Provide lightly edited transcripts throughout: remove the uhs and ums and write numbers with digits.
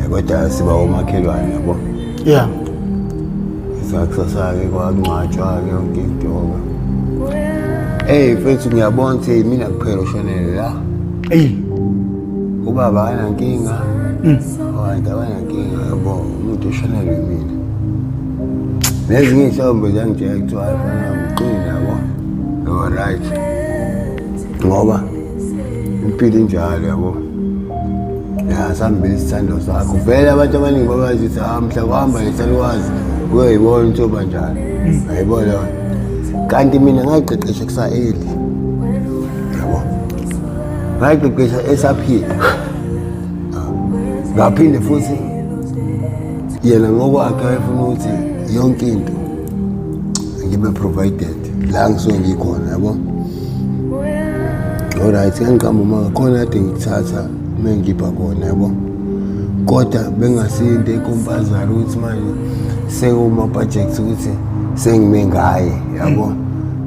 Kodwa siba omakhelwane, yabo. Sakusasa-ke kwangcwatshwa-ke yonke into-ke. Eyi mfethu, ngiyabona ukuthi mina kuphela oshonele la. Eyi. Ubaba akanankinga, abantu abanankinga, yabo, umuntu oshonelwe mina. Nezinye iy'hlombe ziyangitshela, kuthiwa hayi fana ngiqine, yabo, yabo, right, ngoba impilo injalo, yabo. Ya, sambili isithando sakho vele. Abantu abaningi babazi ukuthi ah, mhla kuhamba lesalukazi uyoyibona ukuthi yoba njani, ayibona leyo. Kanti mina ngayiqeqesha kusa-early, yabo, ngayiqeqesha esaphila. Ngaphinde futhi yena ngokwakhe wayefuna ukuthi yonke into ngibe provided la ngisuke ngikhona, yabo. Alright, ngiqamba uma khona kade ngikuthatha uma ngipha khona, yabo, kodwa bengasiyo into e-compulsory ukuthi manje sekuma-budget ukuthi sengime ngaye, yabo.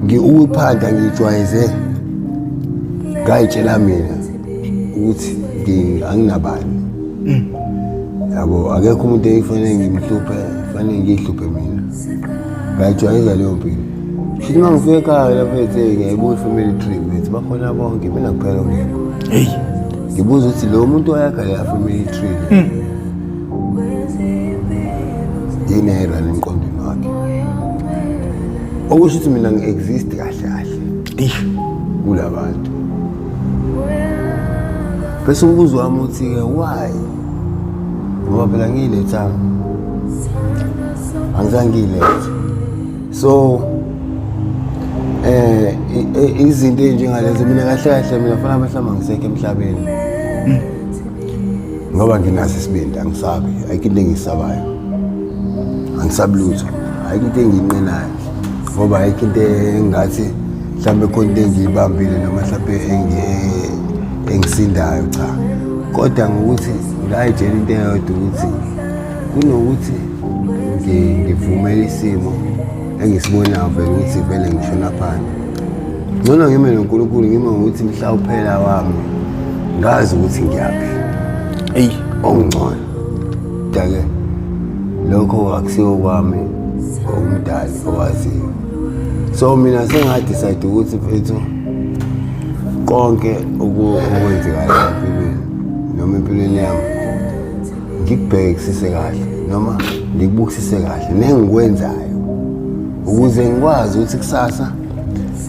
Ukuphanda ngijwayeze, ngayitshela mina ukuthi anginabani, yabo, akekho umuntu ekufanele ngimhluphe, fanele ngiyihluphe mina. Ngayijwayeza leyo mpilo. Shithi uma ngifika ekhaya lapho ethi ngiyayibuka i-family tree, bethi bakhona bonke, mina kuphela ongekho. Hey. Ngibuza ukuthi lo muntu wayakha leya family tree le, yini ayirana emqondweni wakhe, okusho ukuthi mina ngi-exist kahle kahle kula bantu. Bese umbuzo wami uthi-ke why? Ngoba phela ngiyilethanga, angizange ngiyilethe. So izinto ey'njengalezo, mina kahle kahle mina fanele mhlawumbe angisekho emhlabeni, ngoba nginaso isibindi, angisabi, ayikho into engiyisabayo, angisabi lutho, ayikho into engiyinqenayo, ngoba ayikho into engathi mhlawumbe khona into engiyibambile noma mhlawumbe engisindayo, cha. Kodwa ngokuthi ngayitshela into eyodwa ukuthi kunokuthi ngivumele isimo engisibonayo vele ukuthi vele ngishona phansi, ngcono ngime noNkulunkulu, ngime ngokuthi mhla uphela wami ngazi ukuthi ngiyaphi. Eyi. Okungcono kodwa-ke lokho akusiwo kwami, umdali owaziyo. So mina senga-decide ukuthi mfethu, konke okwenzekayo empilweni noma empilweni yami ngikubhekisise kahle noma ngikubukisise kahle nengikwenzayo, ukuze ngikwazi ukuthi kusasa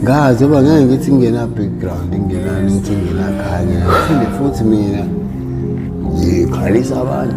ngazi, ngoba ngeke ngithi ngingena background, ngingenani, ngithi ngingenakhaya, ngiphinde futhi mina ngikhalisa abantu.